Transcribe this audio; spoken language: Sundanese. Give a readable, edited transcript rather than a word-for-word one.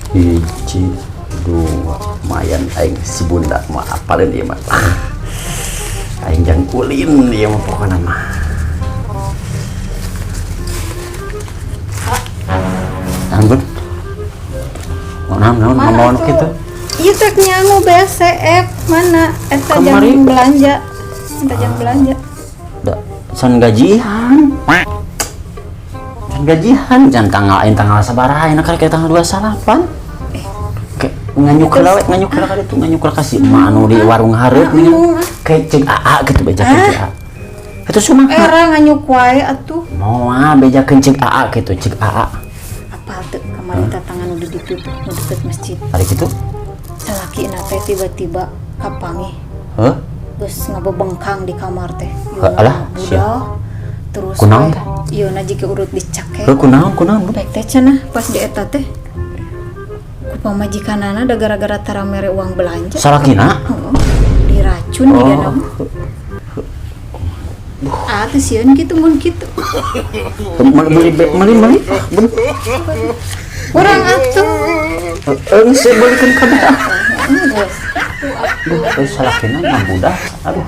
Hiji, dua, lumayan aing si bunda mah apalin ieu mah. Ah, aing jang ulin ieu mah pokona mah. Naon, Bun? Oh, naon, naon, Mana ngomong tuh? Kitu. Ieu teh nyangu BCF mana eta Kamari. Jam belanja. Eta jam belanja. Da, can gajian. Can gajian, can tanggal aing tanggal sabaraha ayeuna, karek tanggal 29. Kayak nganyuk heula we, nganyuk heula ka ditu, nganyuk heula ka si emak anu di warung hareup nih. Kayak cek AA gitu, bejakeun cek AA. Itu sumaha? Era nganyuk wae atuh. Moal, bejakeun cek AA gitu, cek AA. Apal teu kamari tatangan udah ditutup nu deket masjid? Ari kitu? Salaki na teh tiba-tiba kapanggih Heuh? Geus ngabebengkang di kamar teh. Heh, alah, Budak. Terus Kunaon we, teh? Ieu na jika urut dicakek. Heuh, kunaon, kunaon, Bun? Baik teh cenah pas di eta teh ku pamajikanana da gara-gara tara mere uang belanja. Salakina? Heeh. Diracun oh. Juga nama. Ah, teh sieun kitu mun kitu. Meuli meuli meuli, Bun. Urang atuh. Heeh, geus beulikeun kabeh. Geus. Duh, euy, salakina mah budak. Aduh.